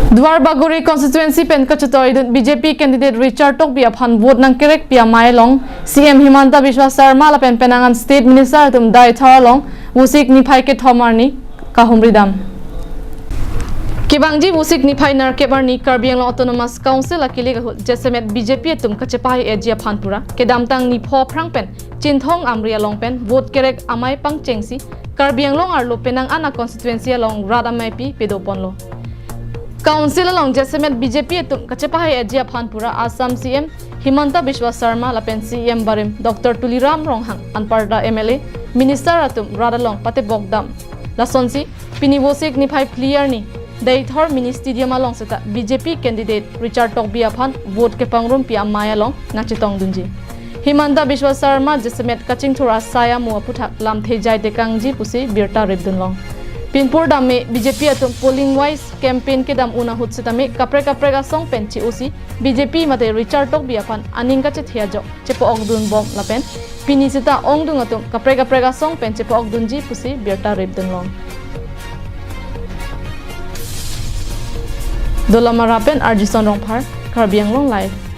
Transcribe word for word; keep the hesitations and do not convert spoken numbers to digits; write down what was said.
Duar Bagori constituency pen kachetoi dun B J P candidate Richard Tokbi aphan vote nangkerek pi amei along C M Himanta Biswa Sarma lapen penang an State Minister atum Deithor along Vosik niphai kethom arni kahumri dam. Kevangji Vosik niphai nerkep arni Karbi Anglong Autonomous Council akilik ahut jasemet B J P atum kachepahaiji aphan pura kedamtang nipho aphrang pen Chinthong Amri along pen vote kerek amei pangchengsi Karbi Anglong arlo penang an a constituency along rat ameipi pedoponlo. Council along jasemet B J P atum kachepahaiji aphan pura Assam C M Himanta Biswa Sarma lapen C M barim Doctor Tuliram Ronghang anparta M L A, minister atum rat along patebok dam. Lasonsi pini Vosik niphai phli arni Deithor Mini Stadium along seta B J P candidate Richard Tokbi aphan vote kepangrum pi amei along nangchetong dunji. Himanta Biswa Sarma jasemet kachingthur asai amo aphuthak lamthe jai tekangji pusi birta ripdunlong. Pinpur dam me B J P atum polling wise campaign kedam un ahut setame kaprek kaprek asong pen che-osi B J P mate Richard Tokbi aphan aning kachethe ajok chepa-ok dunbom lapen pini seta ongdung atum kaprek kaprek asong pen chepa-ok dunji pusi birta ripdunlong. Dolamara pen Arjison Rongphar, Karbi Anglong Live.